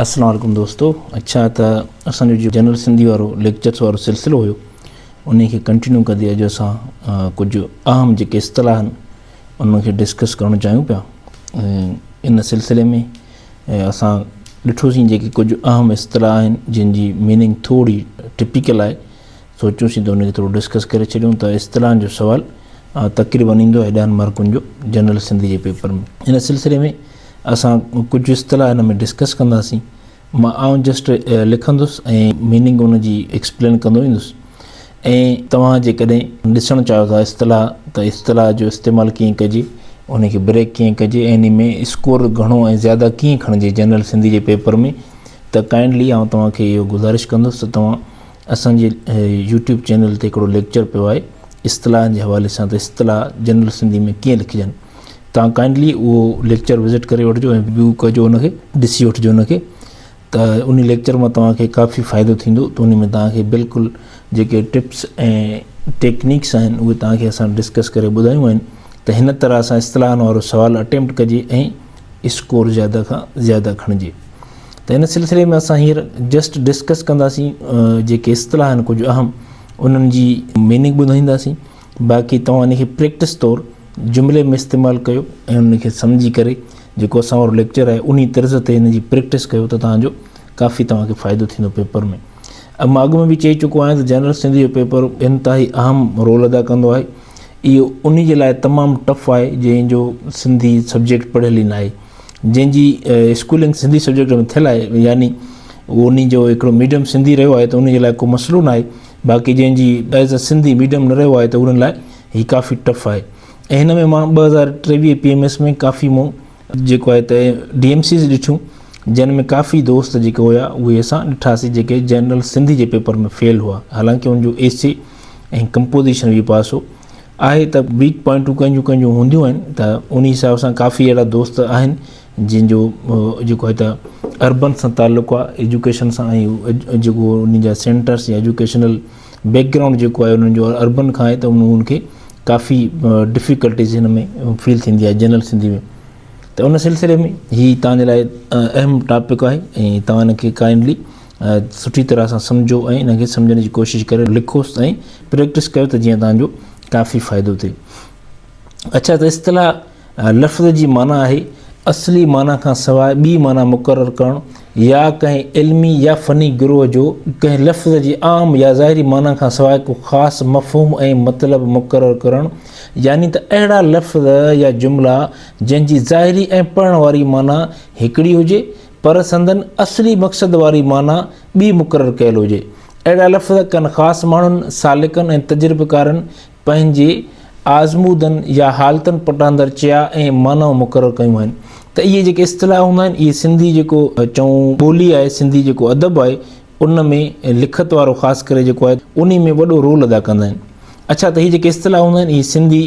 السلام عليڪم دوستو اڇا ته اسان جو جنرل سنڌي وارو ليڪچرس وارو سلسلو هيو انهي کي ڪنٽينيو ڪندي اڄ اسان ڪجهه اهم جيڪي اصطلاح آهن انهن کي ڊسڪس ڪرڻ چاهيون پيا ان سلسلي ۾ اسان ڏٺوسين جيڪي ڪجهه اهم اصطلاح آهن جن جي ميننگ ٿوري ٽپيڪل آهي سوچيوسين ته ان کي ٿورو ڊسڪس ڪري ڇڏيون ته اصطلاحن جو سوال تقريبن ايندو آهي ڏهن مارڪن جو جنرل سنڌي جي پيپر ۾ ان سلسلي ۾ اسان ڪجهه اصطلاح هن ۾ ڊسڪس ڪنداسين مان آئون جسٽ لکندس ۽ ميننگ ان جي ايڪسپلين ڪندو ويندس ۽ توهان جيڪڏهن ڏسڻ چاهيو ٿا اصطلاح ته اصطلاح جو استعمال ڪيئن ڪجي ان کي بريڪ ڪيئن ڪجي ۽ ان ۾ اسڪور گهڻو ۽ زياده ڪيئن کڻجي جنرل سنڌي جي پيپر ۾ ته ڪائنڊلي آئون توهان کي اهو گذارش ڪندس ته توهان اسان جي يوٽيوب چينل تي هڪڙو ليڪچر پيو آهي اصطلاحن جي حوالي سان ته اصطلاح جنرل سنڌي ۾ ڪيئن لکجن توهان ڪائنڊلي اهو ليڪچر وزٽ ڪري وٺجو ۽ ويو ڪجو ان کي ڏسي وٺجو ان کي ته ان ليڪچر مان توهان کي ڪافي فائدو ٿيندو ته ان ۾ توهان کي بلڪل جيڪي ٽپس ۽ ٽيڪنيڪس آهن اهي توهان کي اسان ڊسڪس ڪري ٻڌايون آهن ته هن طرح سان اصطلاحن وارو سوال اٽيمپٽ ڪجي ۽ اسڪور زياده کان زياده کڻجي ته ان سلسلي ۾ اسان هينئر جسٽ ڊسڪس ڪنداسين جيڪي اصطلاح آهن ڪجهه اهم انهن جي ميننگ ٻڌائينداسين باقي توهان ان کي پريڪٽس طور جملي ۾ استعمال ڪيو ۽ ان کي سمجهي ڪري جيڪو اسان وارو ليڪچر آهي انهي طرز تي ان جي پريڪٽس ڪيو ته توهان جو ڪافي توهان کي فائدو ٿيندو پيپر ۾ مان اڳ ۾ به چئي چڪو آهيان ته جنرل سنڌي جو پيپر انتهائي اهم رول ادا ڪندو آهي اهو انهي جي لاء تمام ٽف آهي جنهن جو سنڌي سبجيڪٽ پڙهيل ئي ناهي جنهن جي اسڪولنگ سنڌي سبجيڪٽ ۾ ٿيل آهي يعني انهي جو هڪڙو ميڊيم سنڌي رهيو آهي ته انهي جي لاء ڪو مسئلو ناهي باقي جنهن جي ايز ا سنڌي ميڊيم نه رهيو آهي ته انهن لاء هي ڪافي ٽف آهي ۽ هن ۾ مان 2023 پي ايم ايس ۾ ڪافي مون جيڪو آهي ته ڊي ايم سيز ڏٺيون جن ۾ ڪافي دوست جيڪي هيا اهي اسان ڏٺاسي جيڪي جنرل سنڌي جي پيپر ۾ فيل هئا حالانڪه ان جو اي سي ۽ ڪمپوزيشن به پاس هو آهي ته ويڪ پوائنٽون ڪنهن جون ڪنهن جون هونديون آهن ته ان حساب سان ڪافي اهڙا دوست آهن جن جو جيڪو آهي ته اربن سان تعلق آهي ايجوڪيشن سان ۽ جيڪو ان جا سينٽرس يا ايجوڪيشنل بيڪ گرائونڊ جيڪو آهي انهن جو اربن کان آهي ته انهن کي ڪافي ڊفيڪلٽيز هن ۾ فيل ٿيندي آهي جنرل سنڌي ۾ ته ان سلسلي ۾ هي توهان جي لاء اهم ٽاپڪ آهي ۽ توهان ان کي ڪائنڊلي سٺي طرح سان سمجهو ۽ ان کي سمجهڻ جي ڪوشش ڪري لکوس ۽ پريڪٽس ڪيو ته جيئن توهان جو ڪافي فائدو ٿئي. اڇا ته اصطلاح لفظ جي معنيٰ آهي اصلي معنيٰ کان سواء ٻي معنيٰ مقرر ڪرڻ يا ڪنهن علمي يا فني گروهه جو ڪنهن لفظ جي عام يا ظاهري معنيٰ کان سواء ڪو خاص مفهوم ۽ مطلب مقرر ڪرڻ يعني ته اهڙا لفظ يا جملا جنهن جي ظاهري ۽ پڙهڻ واري معنيٰ هڪڙي هجي پر سندن اصلي مقصد واري معنيٰ ٻي مقرر ڪيل هجي. اهڙا لفظ ڪن خاص ماڻهن، سالڪن ۽ تجربيڪارن پنهنجي آزمودن يا حالتن پٽاندر چيا ۽ معنائون مقرر ڪيون آهن ته اهي جيڪي اصطلاح هوندا آهن اهي سنڌي جيڪو چئون ٻولي آهي سنڌي جيڪو ادب آهي ان ۾ لکت وارو خاص ڪري جيڪو آهي انهي ۾ وڏو رول ادا ڪندا آهن. اڇا ته هي جيڪي اصطلاح هوندا آهن اهي سنڌي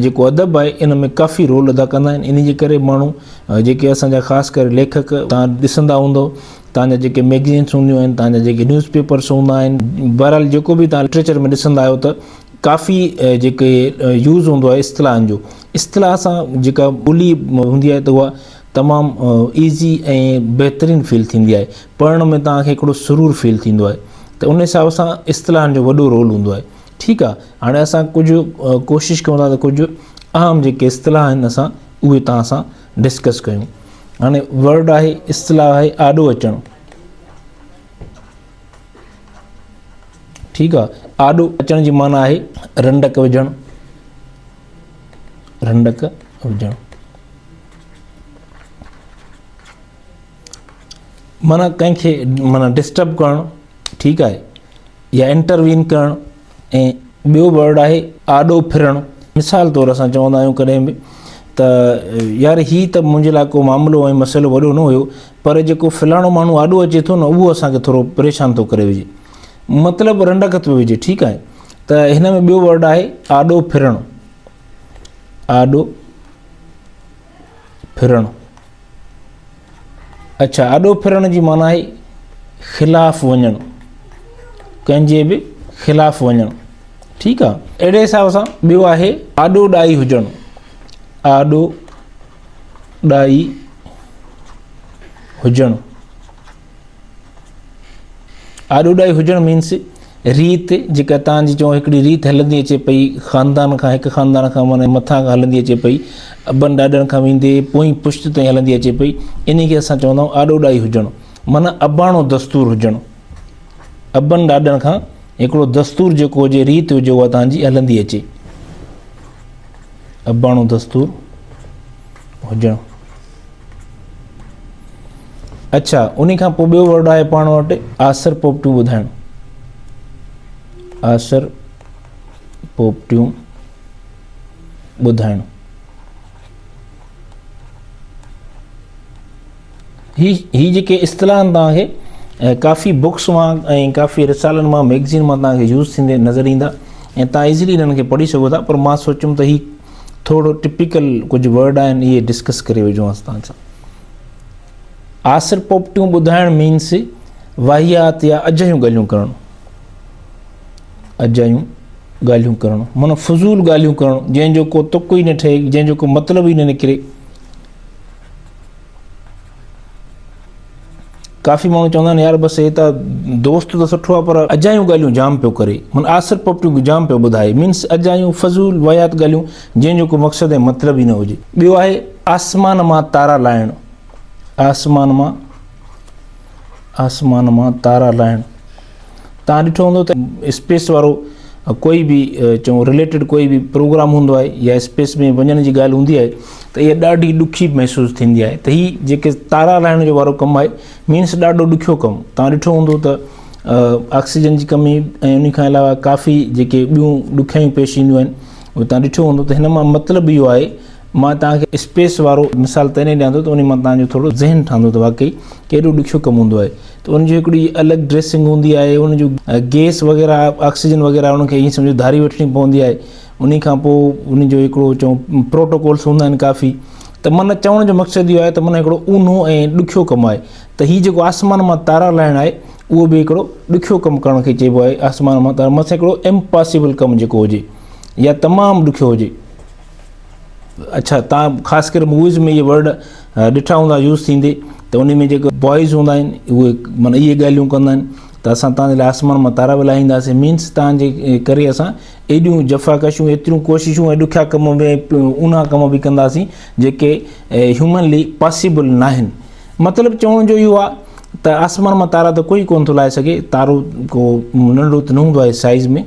جيڪو ادب آهي ان ۾ ڪافي رول ادا ڪندا آهن انهي جي ڪري ماڻهو جيڪي اسان جا خاص ڪري ليکڪ تان ڏسندا هوندو تان جا جيڪي ميگزينس هونديون آهن تان جا جيڪي نيوز پيپرس هوندا آهن بهرحال جيڪو به تان لٽريچر ۾ ڏسندا آهيو ته ڪافي جيڪي يوز هوندو آهي اصطلاحن جو اصطلاح سان جيڪا ٻولي هوندي آهي ته اها تمام ايزي ۽ بهترين فيل ٿيندي آهي پڙهڻ ۾ توهان کي هڪڙو سرور فيل ٿيندو آهي ته ان حساب سان اصطلاحن جو وڏو رول هوندو آهي ٺيڪ آهي هاڻي اسان ڪجهه ڪوشش ڪيون ٿا ته ڪجهه اهم جيڪي اصطلاح آهن اسان اهي توهان سان ڊسڪس ڪيون هاڻي ورڊ آهي اصطلاح آهي آڏو اچڻ ٺيڪ آهي آڏو اچڻ جي معنيٰ آهي رنڊڪ وجهڻ رنڊڪ وجهڻ معنيٰ ڪنهن کي معنيٰ ڊسٽرب ڪرڻ ٺيڪ آهي يا انٽروين ڪرڻ ۽ ٻيو ورڊ آهي آڏو ڦرڻ مثال طور اسان چوندا آهيون ڪڏهن به ته يار هي ته منهنجي لاء ڪو معاملو ۽ مسئلو وڏو نه هيو پر جيڪو فلاڻو ماڻهو آڏو اچي ٿو نه اهو اسانکي ٿورو پريشان ٿو ڪري وجهي مطلب رنڊڪ ٿو وجهي ٺيڪ آهي ته هن ۾ ٻيو ورڊ آهي آڏو ڦرڻ آڏو ڦرڻ اڇا آڏو ڦرڻ جي معنيٰ آهي خلاف وڃڻ ڪنهن جي به خلاف وڃڻ ٺيڪ آ اهڙي حساب سان ٻيو آهي آڏو ڏائي هجڻ آڏو ڏائي هجڻ. آڏوڏائي هجڻ مينس ريت جيڪا تان جي چئون هڪڙي ريت هلندي اچي پئي خاندان کان هڪ خاندان کان معنيٰ مٿان کان هلندي اچي پئي ابن ڏاڏن کان ويندي پوئين پشت تائين هلندي اچي پئي انهي کي اسان چوندا آهيون آڏوڏائي هجڻ معنيٰ اباڻو دستور هجڻ ابن ڏاڏن کان هڪڙو دستور جيڪو هجي ريت هجي اها تان جي هلندي اچي اباڻو دستور هجڻ. اڇا انهي کان پوء ٻيو ورڊ آهي پاڻ وٽ آسر پوپٽيون ٻڌائڻ آسر پوپٽيون ٻڌائڻ هي هي جيڪي اصطلاح آهن توهان کي ڪافي بڪس مان ۽ ڪافي رسالن مان ميگزين مان توهان کي يوز ٿيندي نظر ايندا ۽ توهان ايزلي انهن کي پڙهي سگهو ٿا پر مان سوچيم ته هي ٿورو ٽپيڪل ڪجهه ورڊ آهن اهي ڊسڪس ڪري وجهون توهان سان. آسر پوپٽيون ٻڌائڻ مينس واهيات يا اجايون ڳالهيون ڪرڻ اجايون ڳالهيون ڪرڻ معنيٰ فضول ڳالهيون ڪرڻ جنهن جو ڪو تڪ ئي نه ٺهي جنهن جو ڪو مطلب ئي نه نڪري. ڪافي ماڻهو چوندا آهن يار بس هي ته دوست ته سٺو آهي پر اجايون ڳالهيون جام پيو ڪري معنيٰ آسر پوپٽيون جام پيو ٻڌائي مينس اجايون فضول واهيات ڳالهيون جنهن جو ڪو مقصد ۽ مطلب ئي نه هجي. ٻيو آهي آسمان مان تارا لاهڻ آسمان مان آسمان مان تارا لاهڻ تان ڏٺو هوندو ته اسپيس وارو ڪوئي به چئون رليٽيڊ ڪوئي به پروگرام هوندو آهي يا اسپيس ۾ وڃڻ جي ڳالهه هوندي آهي ته اها ڏاڍي ڏکي محسوس ٿيندي آهي ته هي جيڪي تارا لاهڻ جو وارو ڪم آهي مينس ڏاڍو ڏکيو ڪم تان ڏٺو هوندو ته آڪسيجن جي ڪمي ۽ ان کان علاوه ڪافي جيڪي ٻيون ڏکيائيون پيش اينديون آهن اهي تان ڏٺو هوندو ته هن مان مطلب اهو آهي مان توهان کي اسپيس وارو مثال تڏهن ڏيان ٿو ته ان مان توهان جو ٿورو ذهن ٺهندو ته واقعي ڪيڏو ڏکيو ڪم هوندو آهي ته ان جي هڪڙي الڳ ڊريسنگ هوندي آهي ان جو گيس وغيره آڪسيجن وغيره ان کي ائين سمجهو ڌاري وٺڻي پوندي آهي ان کان پوء ان جو هڪڙو چئون پروٽوڪولس هوندا آهن ڪافي ته من چوڻ جو مقصد اهو آهي ته من هڪڙو اونهو ۽ ڏکيو ڪم آهي ته هي جيڪو آسمان مان تارا لاهڻ آهي اهو به هڪڙو ڏکيو ڪم ڪرڻ کي چئبو آهي آسمان مان تارا مٿي هڪڙو امپاسيبل ڪم جيڪو هجي يا تمام ڏکيو هجي اڇا تان خاص ڪري موويز ۾ اهي ورڊ ڏٺا هوندا يوز ٿيندي ته ان ۾ جيڪي بوائز هوندا آهن اهي معنی اهي ڳالهيون ڪندا آهن ته اسان تان جي لاء آسمان مان تارا به لاهينداسين مينس تان جي ڪري اسان ايڏيون جفاڪشون ايتريون ڪوششون ۽ ڏکيا ڪم به اونها ڪم به ڪنداسين جيڪي هيومنلي پاسيبل ناهن مطلب چوڻ جو اهو آهي ته آسمان مان تارا ته ڪوئي ڪونه ٿو لاهي سگهي تارو ڪو ننڍو ته نه هوندو آهي سائز ۾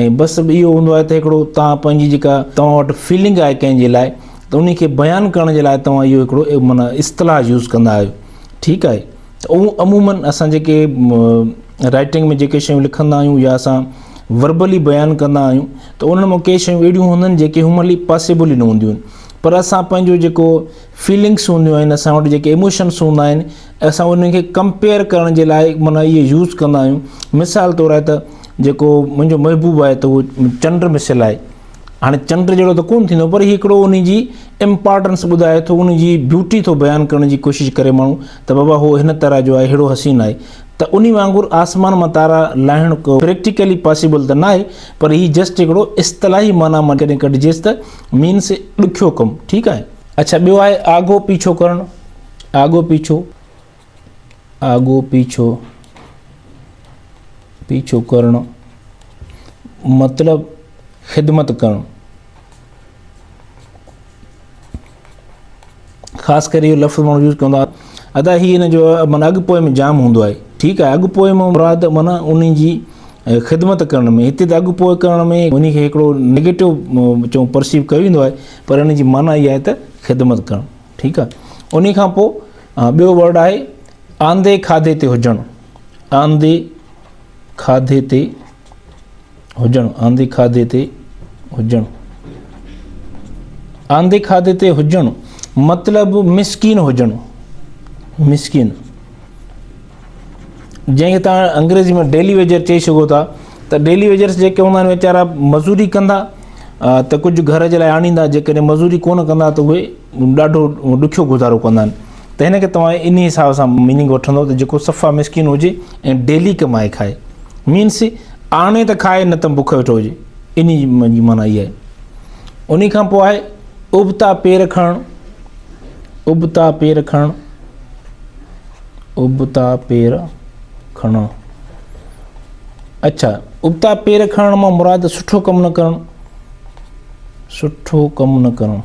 ۽ بس اهو هوندو آهي ته هڪڙو توهان پنهنجي جيڪا توهان وٽ فيلنگ آهي ڪنهن جي لاء ته ان کي بيان ڪرڻ جي لاء توهان اهو هڪڙو معنيٰ اصطلاح يوز ڪندا آهيو ٺيڪ آهي ته اهو عموماً اسان جيڪي رائٽنگ ۾ جيڪي شيون لکندا آهيون يا اسان وربلي بيان ڪندا آهيون ته انهن مان ڪي شيون اهڙيون هونديون آهن جيڪي هيومنلي پاسيبل ئي نه هونديون آهن پر اسان پنهنجو جيڪو فيلنگس هونديون آهن اسان وٽ جيڪي ايموشنس هوندا آهن اسان انهن کي ڪمپيئر ڪرڻ جي لاء معنيٰ اهي يوز ڪندا آهيون مثال طور آهي ته جيڪو منهنجو محبوب آهي ته اهو چنڊ مثل آهي هاڻي چنڊ جهڙو ته ڪونه ٿيندو پر هي هڪڙو ان جي امپارٽنس ٻڌائي ٿو ان جي بيوٽي ٿو بيان ڪرڻ جي ڪوشش ڪري ماڻهو ته بابا هو هن طرح جو آهي ههڙو حسين آهي ته ان وانگر آسمان مان تارا لاهڻ ڪو پريڪٽيڪلي پاسيبل ته ناهي پر هي جسٽ هڪڙو اصطلاحي معنيٰ مان ڪڏهن ڪڍجيس ته مينس ڏکيو ڪم ٺيڪ آهي اڇا ٻيو آهي آگو پيڇو ڪرڻ آگو پيڇو آگو پيڇو پيڇو ڪرڻ مطلب خدمت ڪرڻ خاص ڪري اهو لفظ ماڻهو يوز ڪندو آهي ادا هي ان جو معنيٰ اڳ پوء ۾ جام هوندو آهي ٺيڪ آهي اڳ پوء ۾ مراد معنيٰ ان جي خدمت ڪرڻ ۾ هتي ته اڳ پوء ڪرڻ ۾ ان کي هڪڙو نيگيٽو چئون پرسيو ڪيو ويندو آهي پر ان جي معنيٰ اها آهي ته خدمت ڪرڻ ٺيڪ آهي ان کان پوء ٻيو ورڊ آهي آندي کاڌي تي هجڻ آندي کاڌي تي هجڻ آندي کاڌي تي هجڻ آندي کاڌي تي هجڻ مطلب مسڪين هجڻ مسڪين جنهن کي توهان انگريزي ۾ ڊيلي ويجر چئي سگهو ٿا ته ڊيلي ويجرس جيڪي هوندا آهن ويچارا مزوري ڪندا ته ڪجهه گهر جي لاء آڻيندا جيڪڏهن مزوري ڪونه ڪندا ته اهي ڏاڍو ڏکيو گذارو ڪندا آهن ته هن کي توهان ان حساب سان ميننگ وٺندو ته جيڪو صفا مسڪين هجي ۽ ڊيلي ڪمائي کائي مينس آڻي ته کائي نه ته بک ويٺو هجي ان جي معنيٰ اها آهي ان کان پوء آهي ابتا پير کڻڻ ابتا پير کڻڻ ابتا پير کڻڻ. اڇا ابتا پير کڻڻ مان مراد سٺو ڪم نه ڪرڻ، سٺو ڪم نه ڪرڻ.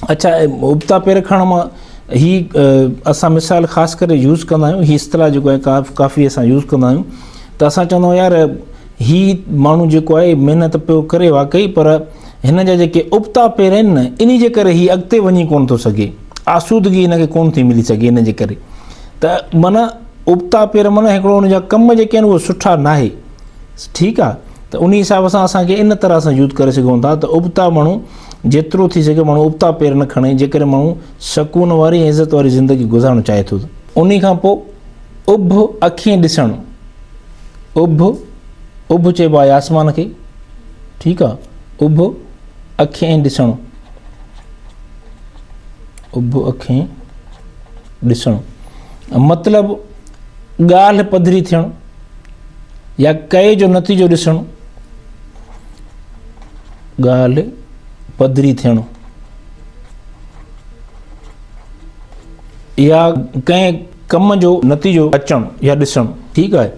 اڇا ابتا پير کڻڻ مان هي اسان مثال خاص ڪري يوز ڪندا آهيون، هي اصطلاح جيڪو آهي ڪافي اسان يوز ڪندا آهيون ته اسان چوندا آهيون يار هي ماڻهو جيڪو آهي محنت پيو ڪري واقعي پر هن جا جيڪي ابتا پير آهن نه انهي جي ڪري هي اڳتي وڃي ڪونه ٿو سگهي، آسودگي هن کي ڪونه ٿي ملي سگهي ان جي ڪري. ته معنيٰ ابتا پير معنيٰ هڪڙو ان جا ڪم جيڪي آهن اهي سٺا ناهي. ٺيڪ آ ته انهي حساب سان اسان کي ان طرح سان يوز ڪري سگهون ٿا ته ابتا ماڻهو جيترو ٿي سگهي ماڻهو ابتا پير نه کڻي جيڪڏهن ماڻهو سڪون واري ۽ عزت واري زندگي گذارڻ چاهي ٿو ته. انهي کان پوء اڀ اکين ڏسڻ، اڀ، اڀ چئبو آهي آسمان کي، ٺيڪ آ، اڀ اکين ڏسڻ، اڀ اکين ڏسڻ مطلب ڳالهه پڌري ٿيڻ يا ڪئي جو نتيجو ڏسڻ، ڳالهه پڌري ٿيڻ يا ڪنهن ڪم جو نتيجو اچڻ يا ڏسڻ. ٺيڪ آهي.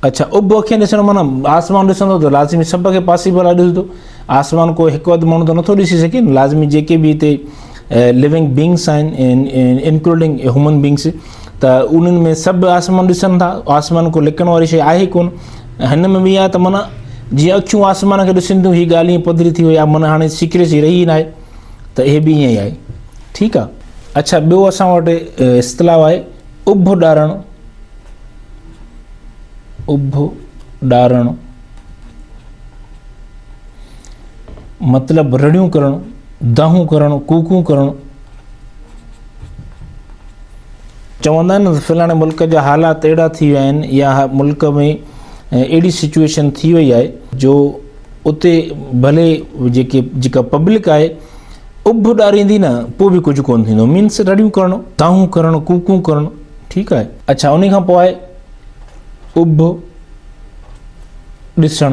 اڇا اڀ اکين ڏسڻ معنيٰ آسمان ڏسندو ته لازمي سڀ کي پاسيبل آهي ڏسندو. آسمان ڪو هڪ اڌ ماڻهو ته نٿو ڏسي سگهي نه، لازمي جيڪي به هتي لونگ بينگس آهن انڪلوڊنگ هيومن بينگس ته انهن ۾ سڀ آسمان ڏسن ٿا. آسمان ڪو لڪڻ واري شيء آهي ڪونه. هن ۾ به آهي ته معنيٰ جيئن اکيون آسمان کي ڏسن ٿيون هي ڳالهه ائين پڌري ٿي وئي آهي معنيٰ هاڻي سيڪريسي رهي ئي ناهي ته هي به ائين ئي آهي. ٺيڪ آ. اڇا ٻيو اسان وٽ اصطلاح آهي اڀ ڏارڻ، اڀ ڏارڻ مطلب رڙيون ڪرڻ، دانهون ڪرڻ، ڪوڪون ڪرڻ. چوندا آهن نه فلاڻي ملڪ جا حالات اهڙا ٿي ويا آهن يا ملڪ ۾ اهڙي سچويشن ٿي وئي آهي جو اتي ڀلي جيڪي جيڪا پبلڪ آهي اڀ ڏاريندي نه پوء به ڪجهه ڪونه ٿيندو مينس رڙيون ڪرڻ، دانهون ڪرڻ، ڪوڪون ڪرڻ. ٺيڪ آهي. اڇا انهي کان پوء آهي اڀ ڏسڻ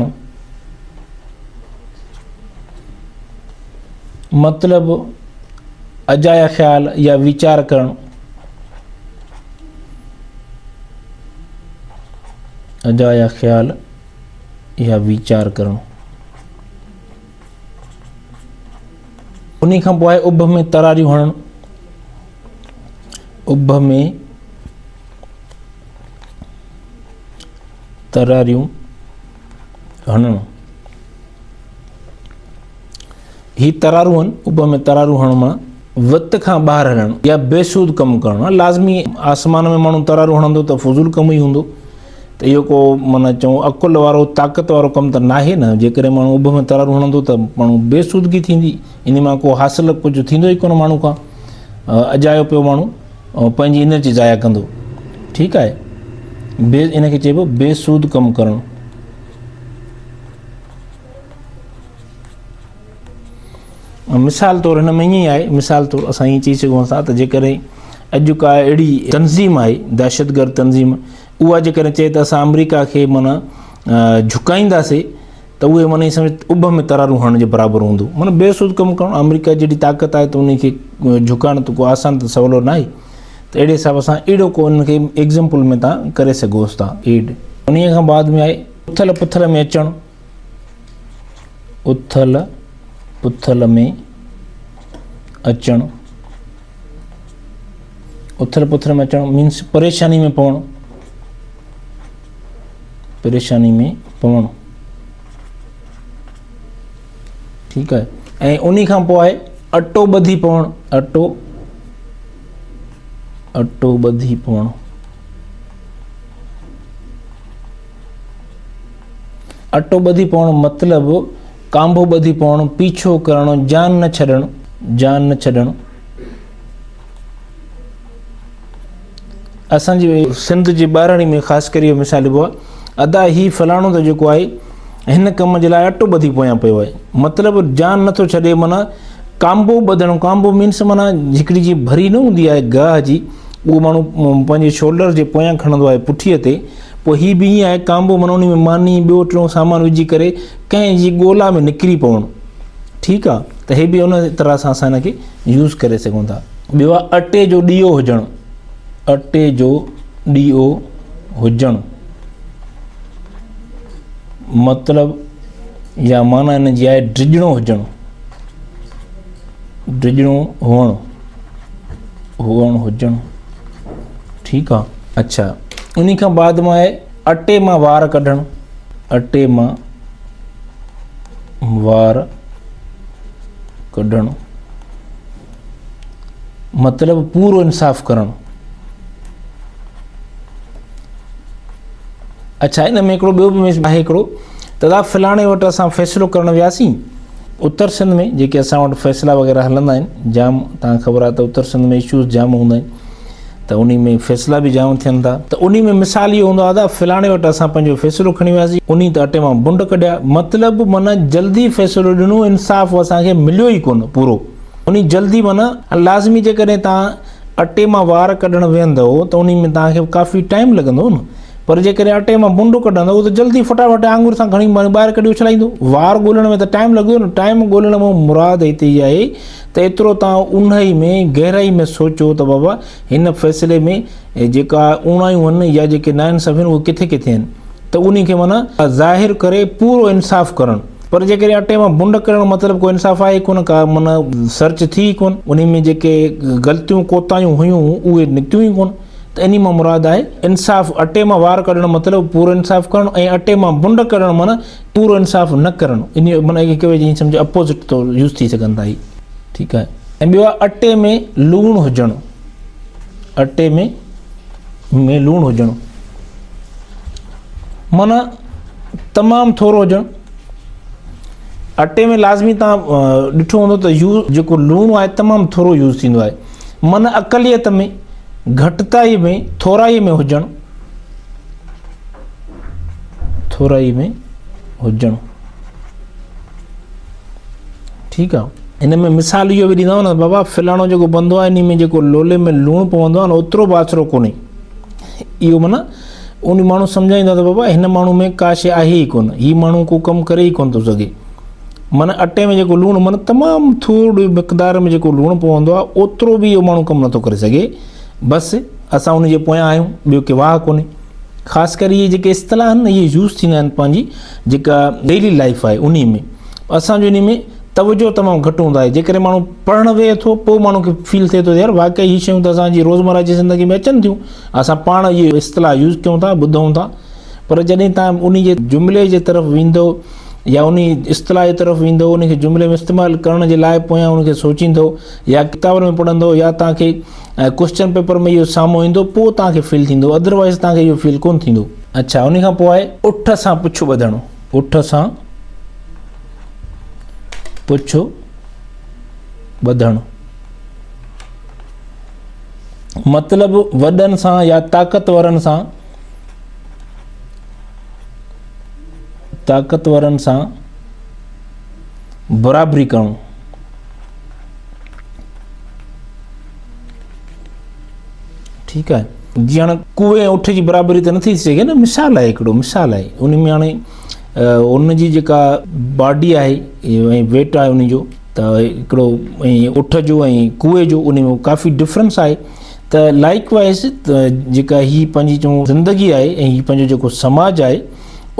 مطلب اجايا خيال يا ويچار ڪرڻ. اجايا خيال يا ويچار ڪرڻ. انهي کان پوء آهي اڀ ۾ تراريون هڻڻ. اڀ ۾ تراريون هڻڻ. هي ترارون آهن، اڀ ۾ ترارون هڻڻ معنيٰ وت کان ٻاهر هلڻ يا بيسود ڪم ڪرڻ. لازمي آسمان ۾ ماڻهو ترارون هڻندو ته فضول ڪم ئي هوندو، ته اهو ڪو معنيٰ چئون عقل وارو طاقت وارو ڪم ته ناهي نه. جيڪڏهن ماڻهو اڀ ۾ ترارون هڻندو ته ماڻهو بيسودگي ٿيندي، ان مان ڪو حاصل ڪجهه ٿيندو ئي ڪونه، ماڻهو کان اجايو پيو ماڻهو پنهنجي انرجي ضايع ڪندو. ٺيڪ آهي، بي ان کي چئبو بيسود ڪم ڪرڻ. مثال طور هن ۾ ائين ئي آهي، مثال طور اسان ائين چئي سگهون ٿا ته جيڪڏهن اڄ ڪا اهڙي تنظيم آهي دهشتگرد تنظيم، اها جيڪڏهن چئي ته اسان آمريڪا کي معنيٰ جهڪائينداسي ته اهي معنيٰ سمجھ اڀ ۾ ترارون هڻڻ جي برابر هوندو. معنيٰ بي سود ڪم ڪرڻ، آمريڪا جهڙي طاقت آهي ته ان کي جهڪائڻ ته ڪو آسان ته سولو ناهي. ته اهڙي حساب سان اهڙو ڪو انهن کي ايگزامپل ۾ تان ڪري سگهوس ٿا ايڊ. انهيء کان بعد ۾ آهي اٿل پٿل ۾ اچڻ، اٿل پٿل ۾ اچڻ، اٿل پٿل ۾ اچڻ مينس پريشاني ۾ پوڻ، پريشاني ۾ پوڻ. ٺيڪ آهي. ۽ انهي کان پوء آهي اٽو ٻڌي پوڻ، اٽو اٽو ٻڌي پوڻ. اٽو ٻڌي پوڻ مطلب ڪانڀو ٻڌي پوڻ، پيڇو ڪرڻ، جان نه ڇڏڻ، جان نه ڇڏڻ. اسان جي سنڌ جي ٻهراڙي ۾ خاص ڪري اهو مثال ڏبو آهي، ادا هي فلاڻو ته جيڪو آهي هن ڪم جي لاء اٽو ٻڌي پويان پيو آهي، مطلب جان نٿو ڇڏي، معنيٰ ڪانبو ٻڌڻ، ڪانبو مينس معنيٰ هڪڙي جي ڀري نه هوندي آهي گاهه جي، اهو ماڻهو پنهنجي شولڊر جي پويان کڻندو آهي پٺيء تي، پوء هي به ائين آهي ڪانبو معنيٰ ان ۾ ماني ٻيو ٽيون سامان وجهي ڪري ڪنهن جي ڳولا ۾ نڪري پوڻ. ٺيڪ آ، ته هي به ان طرح سان اسان هن کي يوز ڪري سگهون ٿا. ٻيو آ اٽي جو ڏيئو هجڻ، اٽي جو ڏيئو هجڻ مطلب يا معنيٰ ان جي آهي ڊڄڻو هجڻ، ڊڄڻو هئڻ، هئڻ هجڻ ٺيڪ آ. اڇا انهي کان بعد ۾ آهي اٽي مان وار ڪڍڻ، اٽي مان وار ڪڍڻ مطلب پورو انصاف ڪرڻ. اڇا ان ۾ هڪڙو ٻيو به آهي هڪڙو ته دا فلاڻي وٽ اسان فيصلو ڪرڻ وياسين اتر سنڌ ۾ جيڪي اسان وٽ فيصلا وغيره هلندا آهن جام تان خبر آهي ته اتر سنڌ ۾ اشوز جام هوندا آهن ته انهي ۾ فيصلا به جام ٿين ٿا ته انهي ۾ مثال اهو هوندو آهي ته فلاڻي وٽ اسان پنهنجو فيصلو کڻي وياسين انهي ته اٽي مان بنڊ ڪڍيا مطلب معنی جلدي فيصلو ڏنو انصاف اسان کي مليو ئي ڪونه پورو انهي جلدي معنی لازمي جيڪڏهن تان اٽي مان وار ڪڍڻ ويهندؤ ته انهي ۾ توهان کي ڪافي ٽائيم لڳندو نه پر جيڪڏهن اٽي مان بنڊو ڪڍندؤ ته جلدي فٽافٽ آڱر سان کڻي ٻاهر ڪڍي اڇلائيندو. وار ڳولڻ ۾ ته ٽائيم لڳندو نه. ٽائيم ڳولڻ مان مراد هتي اها آهي ته ايترو توهان اونهائي ۾ گهرائي ۾ سوچو ته بابا هن فيصلي ۾ جيڪا اوڻايون آهن يا جيڪي ناانصافيون آهن اهي ڪٿي ڪٿي آهن ته انهي کي معنيٰ ظاهر ڪري پورو انصاف ڪرڻ. پر جيڪڏهن اٽي مان بنڊ ڪرڻ مطلب ڪو انصاف آهي ڪونه ڪا معنيٰ سرچ ٿي ئي ڪونه انهي ۾ جيڪي غلطيون ڪوتاهيون هيون اهي نڪتيون ئي ڪونه ته انهي مان مراد آهي انصاف اٽي مان وار ڪڍڻ مطلب پورو انصاف ڪرڻ ۽ اٽي مان بنڊ ڪڍڻ معنيٰ پورو انصاف نه ڪرڻ انهي معنيٰ هڪ ٻئي جي سمجهه اپوزٽ طور يوز ٿي سگهن ٿا هي ٺيڪ آهي ۽ ٻيو آهي اٽي ۾ لوڻ هجڻ اٽي ۾ ۾ لوڻ هجڻ معنيٰ تمام ٿورو هجڻ. اٽي ۾ لازمي تان ڏٺو هوندو ته يو جيڪو لوڻ آهي تمام ٿورو يوز ٿيندو آهي. معنيٰ اقليت ۾ گهٽتائي ۾ ٿورائي ۾ هجڻ ٿورائي ۾ هجڻ ٺيڪ آ هن ۾ مثال اهو به ڏيندا نه بابا فلاڻو جيڪو بندو آهي ان ۾ جيڪو لولي ۾ لوڻ پوندو آهي نه اوترو به آسرو ڪونهي اهو معنيٰ ان ماڻهو سمجهائيندو ته بابا هن ماڻهو ۾ ڪا شيء آهي ئي ڪونه، هي ماڻهو ڪو ڪم ڪري ئي ڪونه ٿو سگهي. معنيٰ اٽي ۾ جيڪو لوڻ معنيٰ تمام ٿورڙي مقدار ۾ جيڪو لوڻ پوندو آهي اوترو به اهو ماڻهو ڪم نٿو ڪري سگهي. بس اسان ان جي پويان آهيون ٻيو ڪي واهه ڪونهي. خاص ڪري اهي جيڪي اصطلاح آهن نه اهي يوز ٿيندا آهن پنهنجي جيڪا ڊيلي لائيف آهي انهي ۾ اسان جو انهي ۾ توجه تمام گهٽ هوندو آهي جيڪڏهن ماڻهو پڙهڻ ويهي ٿو پوء ماڻهو کي فيل ٿئي ٿو يار واقعي هي شيون ته اسان جي روزمره جي زندگي ۾ اچن ٿيون اسان پاڻ اهي اصطلاح يوز ڪيون ٿا ٻڌون ٿا پر جڏهن تان انهي جي جملي جي طرف ويندو يا انهي اصطلاح جي طرف ويندو انهي کي جملي ۾ استعمال ڪرڻ جي لاء پويان ان کي سوچيندو يا ڪتابن ۾ پڙهندو يا تان کي ڪوشچن پيپر ۾ اهو سامهون ايندو پوء تان کي فيل ٿيندو ادروائز تان کي اهو فيل ڪون ٿيندو. اڇا انهي کان پوء آهي اٺ سان پڇ ٻڌڻ اٺ سان پڇ ٻڌڻ مطلب وڏن سان يا طاقتورن سان طاقتورن سان برابري ڪرڻ ٺيڪ آهي جي هاڻي ڪوئي ۽ اٺ جي برابري ته نٿي ٿي سگهي نه مثال آهي هڪڙو مثال آهي ان ۾ هاڻي ان جي جيڪا باڊي آهي ۽ ويٽ آهي ان جو ته هڪڙو ۽ اٺ جو ۽ ڪوئي جو ان ۾ ڪافي ڊفرنس آهي ته لائڪ وائز جيڪا هي پنهنجي چون زندگي آهي ۽ هي پنهنجو جيڪو سماج آهي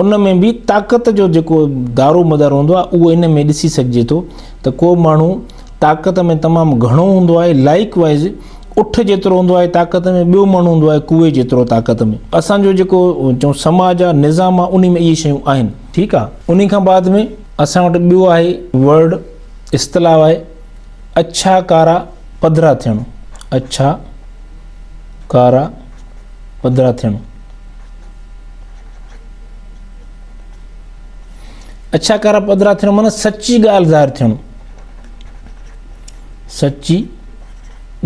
ان ۾ به طاقت جو جيڪو دارو مدار هوندو آهي اهو ان ۾ ڏسي سگهجي ٿو ته ڪو ماڻهو طاقت ۾ تمام گهڻو هوندو آهي لائڪ وائز اٺ جيترو هوندو آهي طاقت ۾ ٻيو ماڻهو هوندو آهي ڪوئي جيترو طاقت ۾. اسان جو جيڪو چئون سماج آهي نظام آهي انهي ۾ اهي شيون آهن. ٺيڪ آهي انهي کان بعد ۾ اسان وٽ ٻيو آهي ورڊ اصطلاح آهي اڇا ڪارا پڌرا ٿيڻ اڇا ڪارا پڌرا ٿيڻ. اڇا ڪارا پڌرا ٿيڻ معنيٰ سچي ڳالهه ظاهر ٿيڻ سچي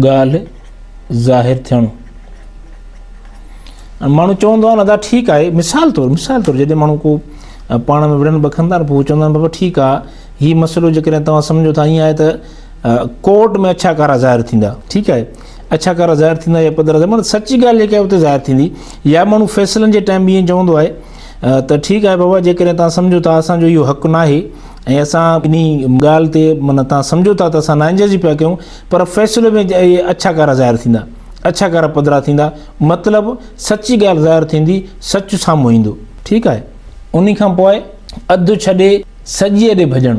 ڳالهه ظاهر ٿيڻ ماڻهو چوندو آهي نه ادا ٺيڪ آهي مثال طور مثال طور جڏهن ماڻهو ڪو پاڻ ۾ وڙهن بکن ٿا پوء چوندا آهن بابا ٺيڪ آهي هي مسئلو جيڪڏهن توهان سمجهو ٿا ائين آهي ته ڪورٽ ۾ اڇا ڪارا ظاهر ٿيندا ٺيڪ آهي اڇا ڪارا ظاهر ٿيندا يا پڌرا ظاهر مطلب سچي ڳالهه جيڪا آهي اتي ظاهر ٿيندي يا ماڻهو فيصلن جي ٽائيم به ائين چوندو آهي ته ٺيڪ آهي بابا جيڪڏهن توهان سمجهو ٿا اسان جو اهو حق ناهي ۽ اسان انهي ڳالهه تي معنيٰ توهان سمجهو ٿا ته اسان ناانجازي پيا ڪيون پر فيصلي ۾ اهي اڇا ڪارا ظاهر ٿيندا اڇا ڪارا پڌرا ٿيندا، مطلب سچي ڳالهه ظاهر ٿيندي، سچ سامهون ايندو. ٺيڪ آهي. انهي کان پوء اڌ ڇڏي سڄيء ڏي ڀڄڻ،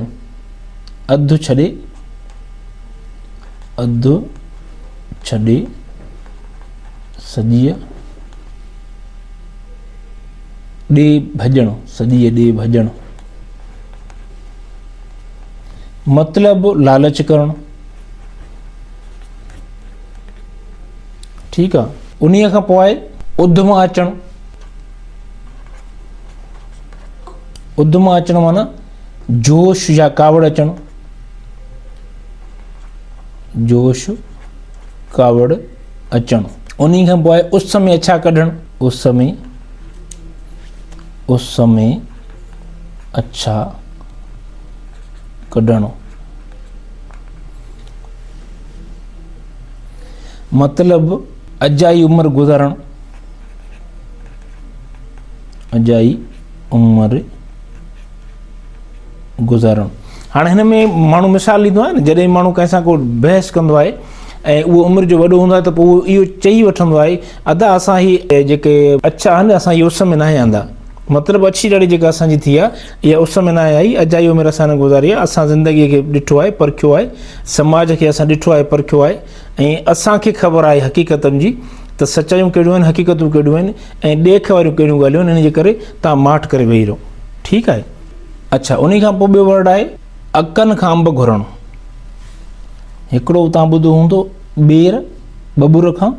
اڌ ڇڏي، اڌ ڇڏي سڄيء ڏي ڀڄڻ، سڄيء ڏي ڀڄڻ، مطلب لالچ ڪرڻ. ٺيڪ آ. انهيء کان پوء اڌ مان اچڻ، اڌ مان اچڻ معنيٰ جوش يا ڪاوڙ اچڻ، جوش ڪاوڙ اچڻ. انهيء کان پوء اس ۾ اڇا ڪڍڻ، اس ۾ اس ۾ اڇا ڪڍڻ. مطلب اجائي عمر گذارڻ، اجائي عمر گذارڻ. هاڻي هن ۾ ماڻهو مثال ڏيندو آهي نه، جڏهن ماڻهو ڪنهن سان ڪو بحث ڪندو آهي ۽ اهو عمر جو وڏو هوندو آهي ته پوء اهو چئي وٺندو آهي ادا اسان هي جيڪي اڇا آهن اسان هي اس ۾ ناهي آندا، مطلب اڇي ڏاڙهي جيڪا اسان جي ٿي آهي اها اس ۾ ناهي آئي، اجائي عمر اسان نه گذاري آهي، اسان زندگيء کي ڏٺو آهي، پرکيو آهي، سماج کي اسان ڏٺو آهي، پرکيو آهي ۽ اسان کي خبر آهي حقيقتن جي ته سچايون ڪهڙيون آهن، حقيقتون ڪهڙيون آهن ۽ ڏيک واريون ڪهڙيون ڳالهيون آهن، ان جي ڪري توهان ماٺ ڪري ويهي رهو. ٺيڪ آهي. اڇا انهي کان پوء ٻيو ورڊ آهي اڪن کان انب گهرڻ. هڪڙو توهان ٻڌو هوندو ٻير، ٻٻر کان،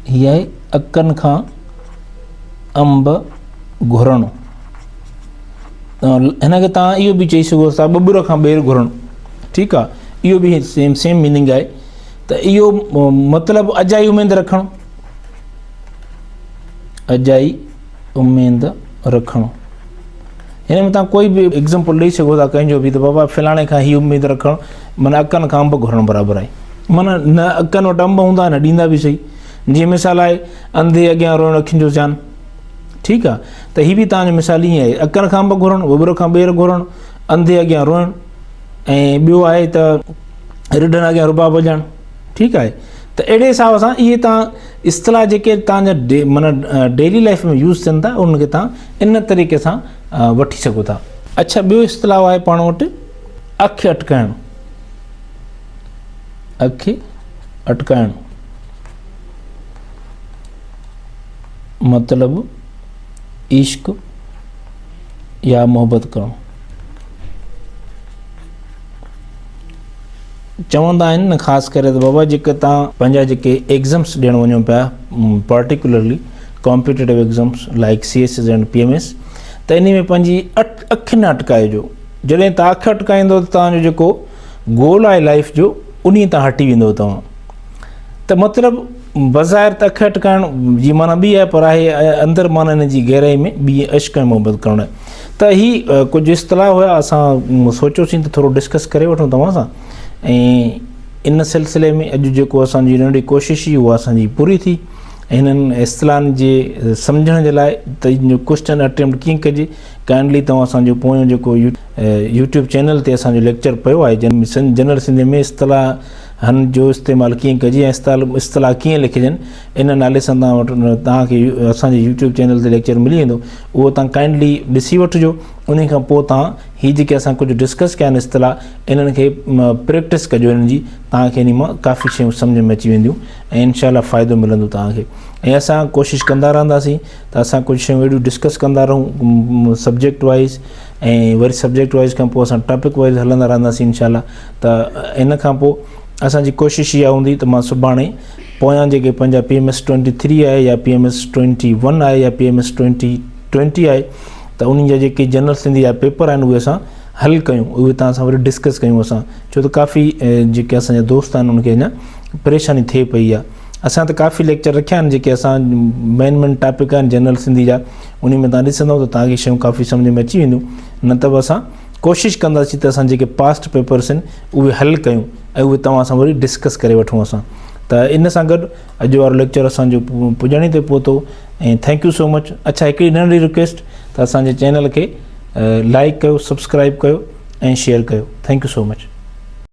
هي آهي اڪن کان انب گهرڻ. هن کي توهان اهو به چئي سگهو ٿا ٻٻر کان ٻير گهرڻ. ٺيڪ آ، اهو به سيم سيم ميننگ آهي ته اهو مطلب اجائي اميد رکڻ، اجائي اميد رکڻ. هن ۾ توهان ڪوئي به ايگزامپل ڏئي سگهو ٿا ڪنهن جو به ته بابا فلاڻي کان هي اميد رکڻ معنيٰ اڪن کان انب گهرڻ برابر آهي، معنيٰ نه اڪن وٽ انب هوندا نه ڏيندا به صحيح. جيئن مثال آهي انڌي اڳيان روئڻ اکين جو زيان. ٺيڪ آ، ته هي به توهان جو مثال ائين آهي، اڪن کان انب گهرڻ، ٻٻر کان ٻير گهرڻ، انڌي اڳيان روئڻ ۽ ٻيو آهي ته رڍن اڳيان رباب وڄائڻ. ٺيڪ آهي، ته اهڙي حساب سان اهي توهان اصطلاح جيڪي توهان جا معنيٰ ڊيلي لائف ۾ يوز ٿين ٿا انهن کي توهان ان طريقي سان وٺي سگهو ٿا. اڇا ٻيو اصطلاح آهي پاڻ وٽ اک اٽڪائڻ، اک اٽڪائڻ مطلب عشق يا محبت ڪرڻ. چوندا آهن نه خاص ڪري ته بابا جيڪي تان پنهنجا جيڪي ايگزمس ڏيڻ وڃو پيا particularly competitive exams like C S S and P M S ته انهي ۾ پنهنجي اک نه اٽڪائجو. جڏهن تان اک اٽڪائيندو ته تان جو جيڪو گول آهي لائف جو انهي تان هٽي ويندو توهان. ته مطلب بظاهر ته اک اٽڪائڻ جي معنيٰ ٻي آهي پر آهي اندر معنيٰ ان جي گهرائي ۾ ٻي عشق ۽ محبت ڪرڻ آهي. ته هي ڪجهه اصطلاح هيا اسان سوچيوسين ته ٿورو ڊسڪس ڪري وٺون توهان سان ۽ ان سلسلي ۾ اڄ جيڪو اسان جي ننڍي ڪوشش هئي اها اسان جي پوري ٿي. هنن اصطلاحن جي سمجهڻ جي لاء ته ان جو ڪوشچن اٽيمپٽ ڪيئن ڪجي ڪائنڊلي توهان اسان جو پويون جيڪو يوٽيوب چينل تي اسان جو ليڪچر پيو آهي جنهن ۾ جنرل سنڌي ۾ اصطلاحن جو استعمال ڪيئن ڪجي ۽ اصطلاح ڪيئن لکجن ان نالي سان توهان وٽ توهان کي اسان جي يوٽيوب چينل تي ليڪچر ملي ويندو اهو توهان ڪائنڊلي ڏسي وٺجو انهي کان پوء توهان هي جيڪي اسان ڪجهه ڊسڪس ڪيا آهن اصطلاح انهن کي پريڪٽس ڪجو انهن جي توهان کي انهي مان ڪافي شيون سمجهه ۾ اچي وينديون ۽ انشاء الله فائدو ملندو توهان کي ۽ اسان ڪوشش ڪندا رهنداسين ته اسان ڪجهه شيون اهڙيون ڊسڪس ڪندا رهون سبجيڪٽ وائز ۽ وري سبجيڪٽ وائز کان پوء اسان ٽاپڪ وائز هلندا رهنداسين انشاء الله ته ان کان پوء اسان جي ڪوشش اها هوندي ته مان سڀاڻي پويان جيڪي پنهنجا P M S twenty three آهي يا P M S twenty one آهي يا P M S twenty twenty آهي ته انهن جا جيڪي جنرل سنڌي جا پيپر آهن اهي اسان حل ڪيون اهي توهان سان وري ڊسڪس ڪيون اسان ڇو ته ڪافي جيڪي اسان جا دوست آهن انهن کي اڃا پريشاني ٿئي پئي آهي اسان ته ڪافي ليڪچر رکيا آهن جيڪي اسان مين مين ٽاپڪ آهن جنرل سنڌي جا انهي ۾ توهان ڏسندو ته توهان کي شيون ڪافي سمجھ ۾ اچي وينديون نه ته به اسان ڪوشش ڪنداسين ته اسان جيڪي پاسٽ پيپرس آهن اهي حل ڪيون ۽ اهي توهان سان وري ڊسڪس ڪري وٺون اسان ته ان سان گڏ اڄ وارو ليڪچر اسان جو پڄاڻي تي پهتو ۽ thank you so مچ. اڇا هڪڙي ننڍڙي رڪويسٽ ته اسان جي چينل کي لائڪ ڪيو سبسڪرائب ڪيو ۽ شيئر ڪيو thank you so much.